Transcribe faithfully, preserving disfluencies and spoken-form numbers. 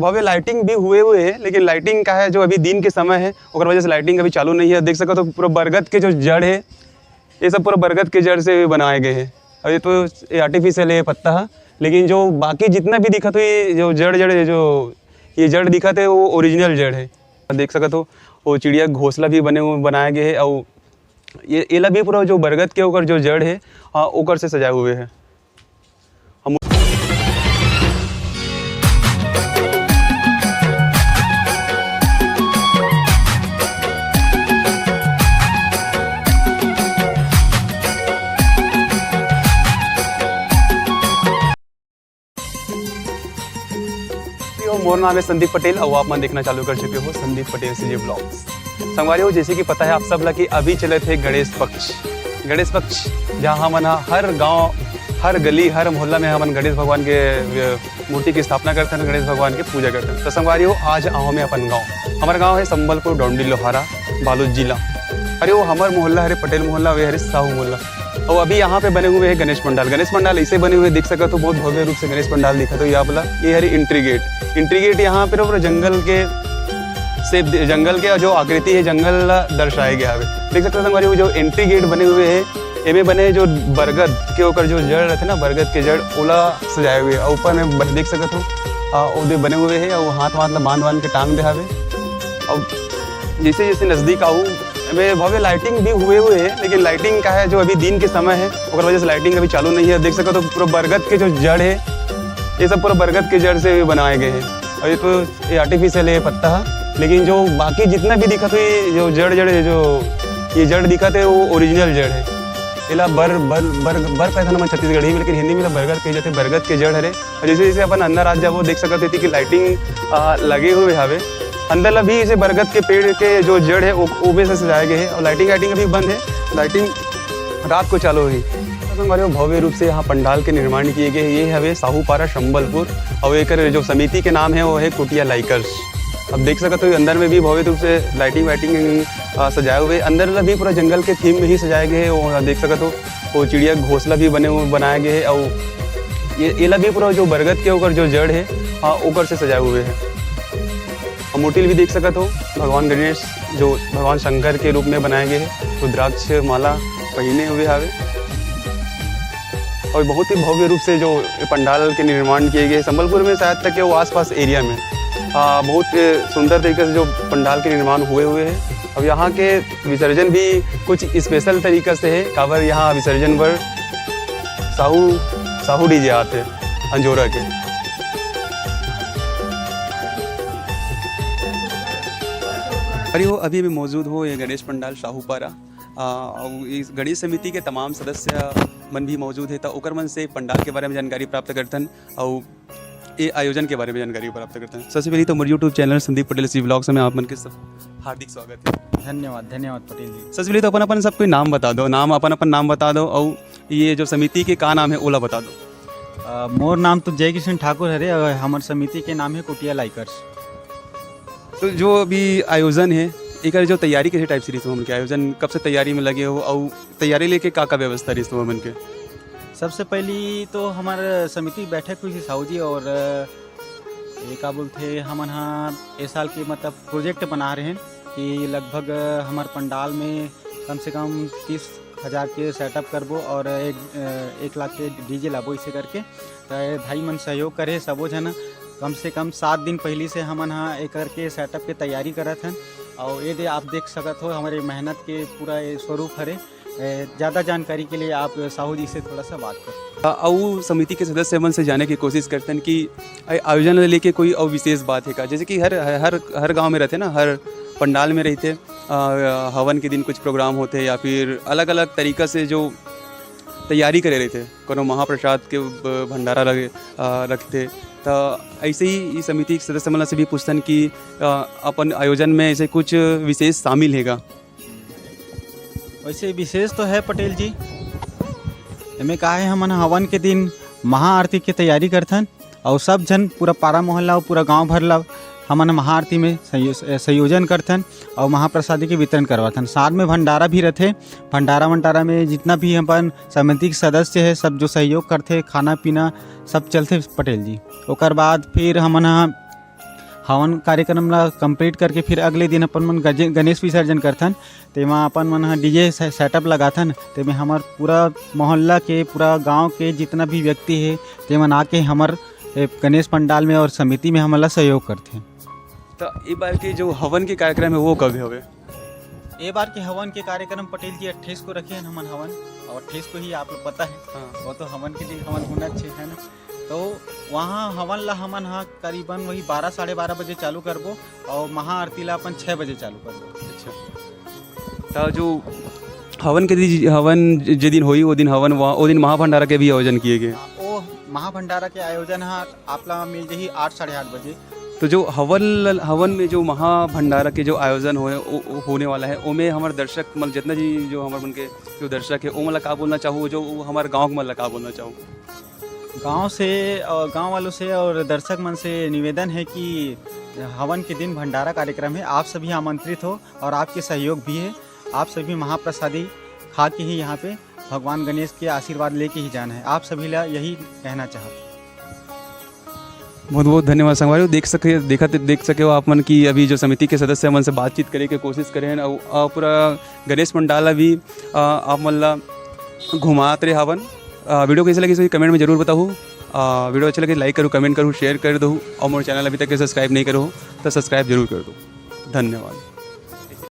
भव्य लाइटिंग भी हुए हुए है, लेकिन लाइटिंग का है, जो अभी दिन के समय है, ओकर वजह से लाइटिंग अभी चालू नहीं है। देख सकत हो, पूरा बरगद के जो जड़ है, ये सब पूरा बरगद के जड़ से बनाए गए हैं। अब ये तो, ये आर्टिफिशियल है पत्ता है, लेकिन जो बाकी जितना भी दिखत हो, ये जो जड़, जड़, ये जो, ये जड़ दिखत है, वो ओरिजिनल जड़ है। देख सकत हो, वो चिड़िया घोंसला भी बने हुए, बनाए गए है। और ये, एला भी पूरा जो बरगद के ओकर जो जड़ है, हाँ, ओकर से सजाए हुए है। हम मोर नाम है संदीप पटेल और आप मन देखना चालू कर चुके हो संदीप पटेल सीजे ब्लॉग्स। संगवारी हो, जैसे कि पता है आप सब ला कि अभी चलत है गणेश पक्ष। गणेश पक्ष, जहाँ हमन ह हर गांव, हर गली, हर मोहल्ला में हमन गणेश भगवान के, अ, मूर्ति की स्थापना करथन, गणेश भगवान के पूजा करथन। तो संगवारी हो, आज आए हों मैं अपन गांव। हमर गांव है संबलपुर डोंडी लोहारा, बालोद जिला। अरे वो हमर मोहल्ला हरे पटेल मोहल्ला, वे हरे साहू मोहल्ला। और अभी यहाँ पे बने हुए हैं गणेश पंडाल। गणेश पंडाल ऐसे बने हुए, देख सकत हो, बहुत भव्य रूप से गणेश पंडाल दिखत हो। ये आप ला, ये हरे एंट्री गेट। एंट्री गेट यहाँ पे पूरा जंगल के से, जंगल के जो आकृति है, जंगल ला दर्शाए गया हवे। देख सकत हो संगवारी, वो जो एंट्री गेट बने हुए है, एमे बने जो बरगद के ओकर जो जड़ रहते ना, बरगद के जड़, ओला सजाए हुए। और ऊपर में ब-, देख सकत हो, आ, ओदे बने हुए है और हाथ वाथ ला बांध बांध के टांग दे हवे। और जैसे जैसे नजदीक आऊ, एमे भव्य लाइटिंग भी हुए हुए है, लेकिन लाइटिंग का है, जो अभी दिन के समय है, ओकर वजह से लाइटिंग अभी चालू नहीं है। देख सकत हो, पूरा बरगद के जो जड़ है, ये सब पूरा बरगद के जड़ से बनाए गए हैं। और ये तो, ये आर्टिफिशियल है पत्ता है, लेकिन जो बाकी जितना भी दिखत हो, ये जो जड़, जड़, ये जो, ये जड़ दिखत है, वो ओरिजिनल जड़ है। एला बर, बर, बर, बर कहथन हमन छत्तीसगढ़ी में, लेकिन हिंदी में तो बरगद कहे जाथे, बरगद के जड़ हरे। और जैसे जैसे अपन अंदर आ जाबो, देख सकत हती कि लाइटिंग, आ, लगे हुए हवे। अंदर ला भी इसे बरगद के पेड़ के जो जड़ है, वो, वो भी से सजाए गए है। और लाइटिंग, लाइटिंग अभी बंद है, लाइटिंग रात को चालू होही। तो संगवारी हो, भव्य रूप से यहाँ पंडाल के निर्माण किए गए। ये हवे साहूपारा संबलपुर, और एकर जो समिति के नाम है, वो है कुटिया लाइकर्स। अब देख सकत हो, अंदर में भी भव्य रूप से लाइटिंग वाइटिंग, आ, सजाए हुए। अंदर ला भी पूरा जंगल के थीम में ही सजाए गए हैं। वो देख सकत हो, वो चिड़िया घोंसला भी बने हुए, बनाए गए हैं। और ये, ये ला भी पूरा जो बरगद के ओकर जो जड़ है, हाँ, ओकर से सजाए हुए हैं। और मूर्ति भी देख सकत हो, भगवान गणेश जो भगवान शंकर के रूप में बनाए गए हैं, रुद्राक्ष माला पहिने हुए हावे। और बहुत ही भव्य रूप से जो ये पंडाल के निर्माण किए गए, संबलपुर में शायद तक के वो आसपास एरिया में, आ, बहुत सुंदर तरीके से जो पंडाल के निर्माण हुए हुए हैं। अब यहाँ के विसर्जन भी कुछ स्पेशल तरीका से है, काबर यहाँ विसर्जन बर साहू, साहू डीजे आते अंजोरा के। अरे हो, अभी मैं मौजूद हो ये गणेश पंडाल साहूपारा। आ, अउ इस गणेश समिति के तमाम सदस्य मन भी मौजूद हे, त ओकर मन से पंडाल के बारे में जानकारी प्राप्त करथन अउ ए आयोजन के बारे में जानकारी प्राप्त करथन। सबसे पहले तो मोर YouTube चैनल संदीप पटेल सी व्लॉग्स में आप मन के सब हार्दिक स्वागत है। धन्यवाद, धन्यवाद पटेल जी। सबसे पहले तो अपन, अपन सब कोई नाम बता दो, नाम, अपन, अपन नाम बता दो, अउ ये जो समिति के का नाम है, ओला बता दो। अ, मोर नाम तो जय किशन ठाकुर हरे, अउ हमर समिति के नाम है कुटिया लाइकर्स। तो जो अभी आयोजन है, एकर जो तैयारी कैसे टाइप से रहिस हो हमन के? आयोजन कब से तैयारी में लगे हो, अउ तैयारी लेके का-का व्यवस्था रहिस हो हमन के? सबसे पहली तो हमर समिति बैठक हुई थी साहू जी, और ये का बोलथे, हमन हा ए साल के मतलब प्रोजेक्ट बना रहे हैं कि लगभग हमर पंडाल में कम से कम तीस हजार के सेटअप करबो और एक, एक लाख के डीजे लाबो, इसे करके। तो ये भाई मन सहयोग करे, सबो झन कम से कम सात दिन पहली से हमन हा एकर के सेटअप के तैयारी करत हन। और ये दे आप देख सकत हो, हमारे मेहनत के पूरा ये स्वरूप हरे। ए, ज़्यादा जानकारी के लिए आप साहू जी से थोड़ा सा बात करें। अ, अउ समिति के सदस्य मन से जाने की कोशिश करथन कि ए आयोजन ले लेके कोई अउ विशेष बात है का? जैसे कि हर, हर, हर गांव में रहते ना, हर पंडाल में रहते, अ, हवन के दिन कुछ प्रोग्राम होते या फिर अलग-अलग तरीका से जो तैयारी करे रहते, कोनो महाप्रसाद के ब-, भंडारा लगे, अ, रखते, त ऐसे ही इस समिति के सदस्य मन से भी पूछथन कि, अ, अपन आयोजन में ऐसे कुछ विशेष शामिल है का? वैसे विशेष तो है पटेल जी, एमे का है, हमन हवन के दिन महाआरती के तैयारी करथन और सब झन, पूरा पारा मोहल्ला और पूरा गांव भर ला हमन महाआरती में संयो-, संयोजन करथन और महाप्रसादी के वितरण करवाथन। साथ में भंडारा भी रहथे। भंडारा वंडारा में जितना भी अपन समिति के सदस्य है, सब जो सहयोग करथे, खाना पीना सब चलथे पटेल जी। ओकर बाद फिर हमन ह हवन कार्यक्रम ला कंप्लीट करके फिर अगले दिन अपन मन गजे-, गणेश विसर्जन करथन। तेमा अपन मन ह डीजे से-, सेटअप लगाथन। तेमे हमर पूरा मोहल्ला के, पूरा गांव के जितना भी व्यक्ति हे, तेमन आके हमर, ए, गणेश पंडाल में और समिति में हमन ला सहयोग करथे। त ए बार के जो हवन के कार्यक्रम हे, वो कब हवे? ए बार के हवन के कार्यक्रम, पटेल जी, अट्ठाईस को रखे हैं हमन हवन, और अट्ठाईस को ही आप लोग पता है, हाँ। वो तो हवन के दिन हवन होना चाहिए, है ना? तो वहाँ हवन ला हमन हा करीबन वही बारह, साढ़े बारह बजे चालू करबो, और महाआरती ला अपन छः बजे चालू करबो। अच्छा, त जो हवन के दिन, हवन ज-, जे दिन होई, वो दिन हवन, वहाँ, वो दिन महाभंडारा के भी आयोजन किए गए। हाँ, वो महाभंडारा के आयोजन हा आप ला मिल जाही आठ, साढ़े आठ बजे। तो जो हवन ल-, हवन में जो महाभंडारा के जो आयोजन होए, ओ, ओ, होने वाला है, ओमे हमर दर्शक, मतलब, जितना जी जो हमर मन के जो दर्शक है, ओमन ला का बोलना चाहू, जो वो हमर गाँव के मन ला का बोलना चाहू? गाँव से और गाँव वालों से और दर्शक मन से निवेदन है कि हवन के दिन भंडारा कार्यक्रम है, आप सभी आमंत्रित हो और आपके सहयोग भी है। आप सभी महाप्रसादी खा के ही यहाँ पे भगवान गणेश के आशीर्वाद लेके ही जाना है। आप सभी ला यही कहना चाहत। बहुत बहुत धन्यवाद संगवारी हो। देख सके, देखत, देख सके हो आप मन कि अभी जो समिति के सदस्य मन से बातचीत करे के कोशिश करे हैं, और, और पूरा गणेश पंडाल अभी, आ, आप मन ला घुमात रहे हावन। आ, वीडियो कैसे लगी, कमेंट में जरूर बताओ। आ, वीडियो अच्छा लगे, लाइक करो, कमेंट करो, शेयर कर दो, और मोर चैनल अभी तक के सब्सक्राइब नहीं करो हो, तो सब्सक्राइब जरूर कर दो। धन्यवाद।